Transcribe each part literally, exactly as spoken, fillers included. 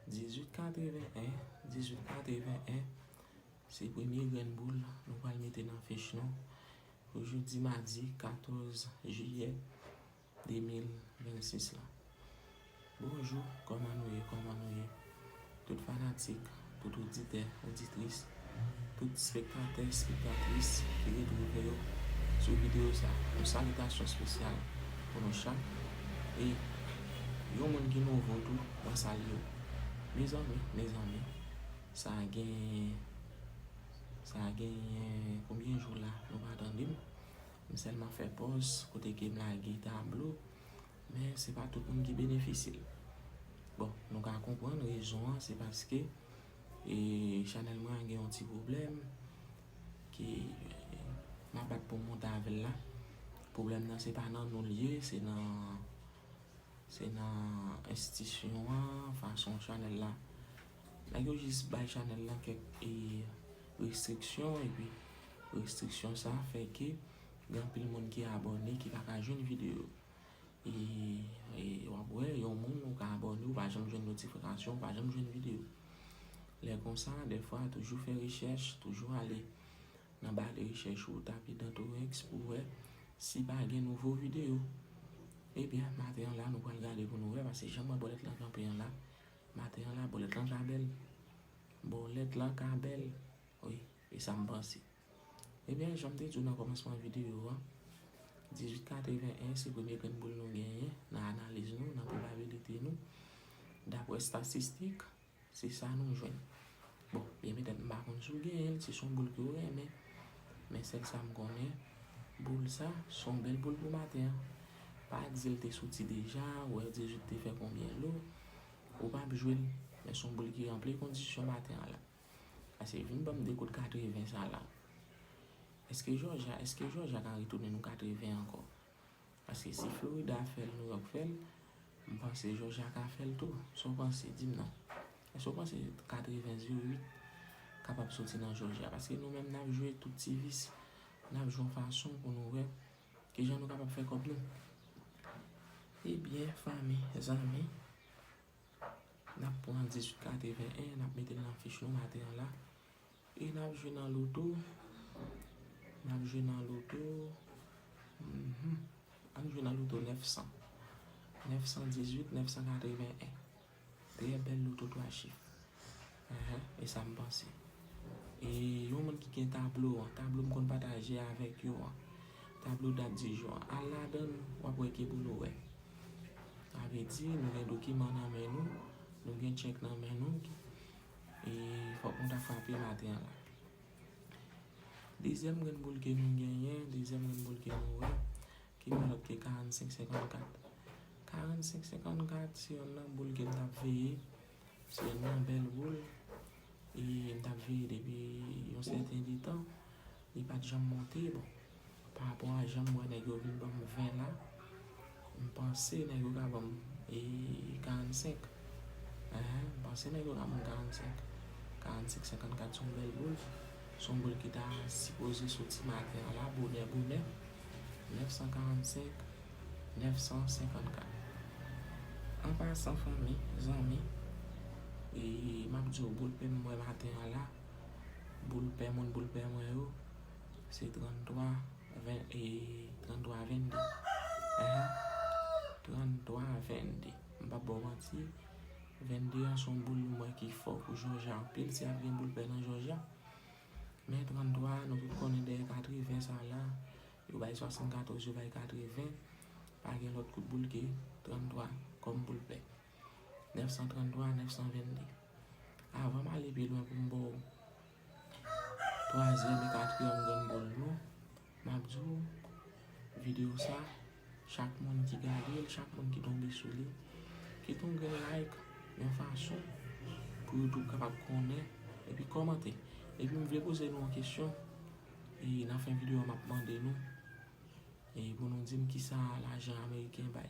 Dizuit katreven en, dizuit katreven en, se premye grenn boul nou pral mete nan fich nou pou jodi madi katòz jiyè de mil vennsis la. Bonjou, kòman nou ye, kòman nou ye? Tout fanatik, tout oditè, oditris, tout spektatè, spektatris ki retwouve yo sou videyo sa. Yon salitasyon espesyal pou nou chak. E yon moun ki nouvo tou, mwen salye w. Mezanmi, mezanmi, sa gen, sa genyen konbyen jou la nou pa tande m. M sèlman fè pòz kote ke m lage tablo, men se pa tout moun ki benefisye l. Bon, nou ka konprann rezon an, se paske e chanèl mwen an gen yon ti pwoblèm ke m ap bat pou m monte avè l la. Pwoblèm nan se pa nan nou l ye, se nan se nan enstitisyon an, fason chanèl la. Nèg yo jis bay chanèl la kèk e restriksyon, epi restriksyon sa fè ke gen anpil moun ki abòne ki pa ka jwenn videyo. E, e w ap wè, yon moun ou ka abòne, ou pa janm jwenn notifikasyon, ou pa janm jwenn videyo. Lè konsa, dèfwa, toujou fè rechèch, toujou ale nan ba de rechèch ou, tape Dantorex pou wè si pa gen nouvo videyo. Ebyen, maten an la, nou pral gade pou nou wè, paske jan m wè bòlèt lan kanpe an la, maten an la, bòlèt lan ka bèl. Bòlèt lan ka bèl. Wi, e sa m panse. Ebyen, jan m te di w nan kòmansman videyo an, dizuit katreven en se premye grenn boul nou genyen nan analiz nou, nan pwobabilite nou. Daprè estatistik, se sa nou jwenn. Bon, byen petèt m pa konn si w genyen l, si se yon boul ke w renmen. Men sèl sa m konnen, boul sa, se yon bèl boul pou maten an. Pa di l te soti deja, ou wè dizuit te fè konbyen lo, ou p ap jwe l. Men se yon boul ki ranpli kondisyon maten an la. Paske vin ban m de kout katreven sa la. Èske Jòja, èske Jòja ka retounen nou katreven ankò? Paske si Florida fè l, New York fè l, m panse Jòja ka fè l tou. Sa w panse? Di m non. Èske w panse katreven zewo uit kapab soti nan Jòja? Paske nou menm n ap jwe tout ti vis, n ap jwe yon fason pou nou wè kijan nou kapab fè kòb nou. Ebyen, fanmi, zanmi, n ap pran dizuit katreven en, n ap mete l nan fich nou maten an la. E n ap jwe nan loto. N ap jwe nan loto. Mhm. Ann jwe nan loto nèf san. Nèf san dizuit, nèf san katreven en. Trè bèl loto twa chif. Ahan, e sa m panse. E yon moun ki gen tablo an, tablo m konn pataje avèk yo an, tablo dat di jou an, al ladan l, w ap wè ki boul ou wè. Sa vle di, nou gen dokiman nan men nou, nou gen tchèk nan men nou, e fòk nou ta frape maten an la. Dezyèm grenn boul ke nou genyen, dezyèm grenn boul ke nou wè, ki pa lòt ke karannsenk senkannkat. Karannsenk senkannkat, se yonn nan boul ke m t ap veye, se yonn nan bèl boul, e m t ap veye depi yon sèten de tan, li pa t janm monte, bon. Pa rapò a jan m wè nèg yo vin ban m ven la, m panse nèg yo ka ban m, e, karannsenk. Enhen, m panse nèg yo ka ban m karannsenk. Karannsenk senkannkat se yon bèl boul. Se yon boul ki ta sipoze soti maten an la, bonè, bonè. Nèf san karannsenk, nèf san senkannkat. An pasan, fanmi, zanmi, e, m ap di w, boul pè m wè maten an la, boul pè, moun boul pè mwen yo, se tranntwa, ven, e, tranntwa vennde. Enhen. Tranntwa vennde. M p ap ba w manti. Vennde an se yon boul mwen ki fò pou Jòja anpil, si ap gen boul pè nan Jòja. Men tranntwa, nou tout konnen dèyè katreven sa la, yo bay swasannkatòz, yo bay katreven, pa gen lòt kout boul ke tranntwa kòm boul pè. Nèf san tranntwa, nèf san vennde. Avan m ale pi lwen pou m ba w twazyèm e katriyèm grenn boul nou, m ap di w, videyo sa, chak moun ki gade l, chak moun ki tonbe sou li, kite yon grenn like, yon fason pou YouTube kapab konnen, epi kòmante. Epi m vle poze nou yon kesyon, e nan fen videyo a m ap mande nou, e pou nou di m kisa lajan ameriken bay.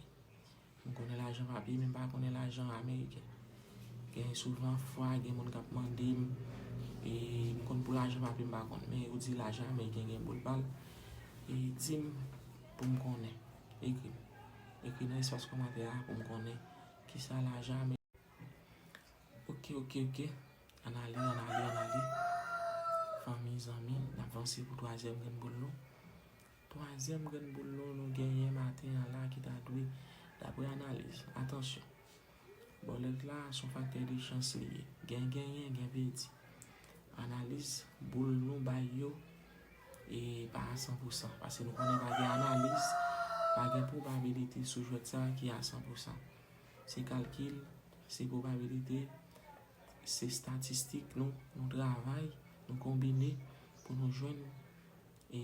M konnen lajan papye, men m pa konnen lajan ameriken. Gen souvan fwa, gen moun k ap mande m, e m konn pou lajan papye, m pa konn. Men yo di lajan ameriken gen boul pa l. E di m pou m konnen. Ekri m. Ekri nan espas kòmantè a pou m konnen kisa lajan ameriken. Ok, ok, ok. Ann ale, ann ale, ann ale. Fanmi, zanmi, n ap vanse pou twazyèm grenn boul nou. Twazyèm grenn boul nou, nou genyen maten an la ki ta dwe, daprè analiz. Atansyon. Bòlèt la, se yon faktè de chans li ye. Gen genyen, gen pèdi. Analiz boul nou bay yo e pa a san pou san. Paske nou konnen pa gen analiz, pa gen pwobabilite sou jwèt sa ki a san pou san. Se kalkil, se pwobabilite, se estatistik nou, nou travay, nou konbine pou nou jwenn e,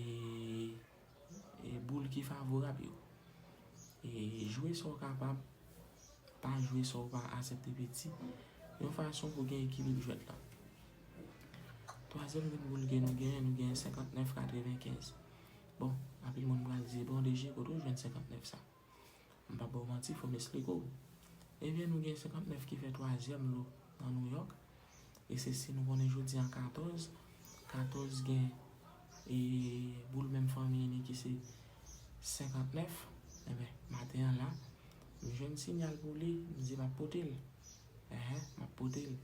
e boul ki favorab yo. E jwe sa w kapab, pa jwe sa w pa aksepte pèdi, yon fason pou gen ekilib jwèt la. Twazyèm grenn boul ke nou genyen, nou genyen senkantnèf katrevenkenz. Bon, anpil moun pral di, "Bon, D J, kote w jwenn senkantnèf sa?" M p ap ba w manti, fò m esplike w. Ebyen, nou gen senkantnèf ki fè twazyèm lo nan New York. E se si nou konnen jodi an katòz. Katòz gen e boul menm fanmi ni ki se senkantnèf. Ebyen, maten an la, m jwenn sinyal pou li, m di m ap pote l. Enhen, m ap pote l.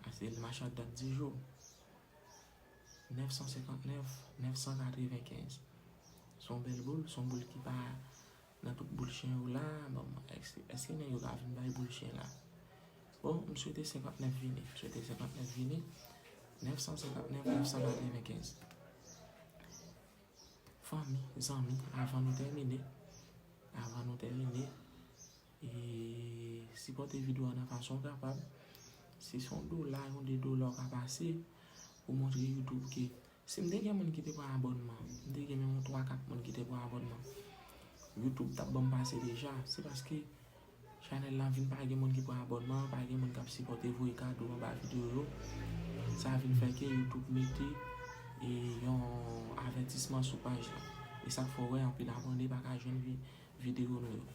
Ase l mache ak dat di jou. Nèf san senkantnèf, nèf san katrevenkenz. Se yon bèl boul, se yon boul ki pa nan tout boul chen yo la. Bon, èske, èske nèg yo ka vin bay boul chen la? Bon, m swete senkantnèf vini. M swete senkantnèf vini. Nèf san senkantnèf, nèf san katrevenkenz. Fanmi, zanmi, avan nou tèmine, avan nou tèmine, e sipòte videyo a nan fason w kapab. Si se yon dola, yon de dola w ka pase pou montre YouTube ke si m te gen moun ki te pran abònman, m te gen menm yon twa kat moun ki te pran abònman, YouTube t ap ban m pase deja. Se paske chanèl la vin pa gen moun ki pran abònman, pa gen moun k ap sipòte voye kado anba videyo yo. Sa vin fè ke YouTube mete e yon avètisman sou paj la. E sa k fè w wè anpil abòne pa ka jwenn vi-, videyo nou yo.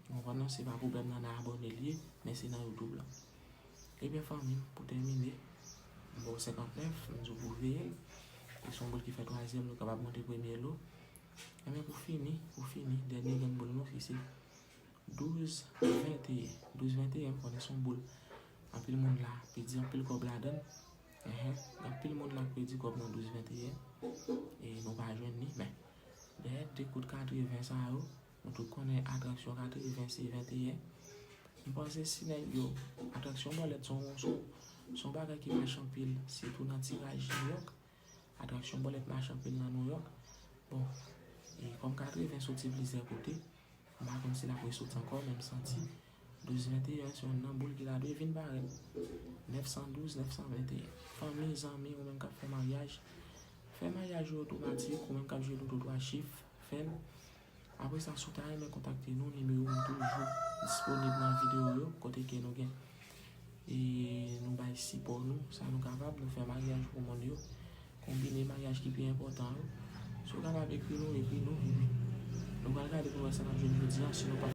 Ou konprann non, se pa pwoblèm nan, nan abòne l ye, men se nan YouTube la. Ebyen, fanmi m, pou tèmine, m ba w senkantnèf, m di w pou veye l. E se yon boul ki fè twazyèm lo, kapab monte premye lo. Ebyen, pou fini, pou fini, dènye grenn boul nou ki se douz venteyen. Douz venteyen, m konnen se yon boul anpil moun la pèdi anpil kòb ladan l. Enhen, anpil moun la pèdi kòb nan douz venteyen. E nou pa jwenn li, men dèyè de kout katreven sa yo, nou tout konnen atraksyon katreven se venteyen. M panse si nèg yo, atraksyon bòlèt se yon, se yon, se yon bagay ki mache anpil, sitou nan tiraj New York. Atraksyon bòlèt mache anpil nan New York. Bon, e kòm katreven soti plizyè kote, m pa konn si l ap resoti ankò, men m santi douz venteyen se youn nan boul ki ta dwe vin parèt. Nèf san douz, nèf san venteyen. Fanmi, zanmi, ou menm k ap fè maryaj, fè maryaj ou otomatik, ou menm k ap jwe loto twa chif, fè l. Apre sa, si w ta renmen kontakte nou, nimewo m toujou disponib nan videyo yo, kote ke nou gen. E nou bay sipò nou, sa nou kapab, nou fè maryaj pou moun yo, konbine maryaj ki pi enpòtan yo. Si w kapab ekri nou, ekri nou, epi nou pral gade pou nou wè sa n ap jwenn jodi a, si nou pa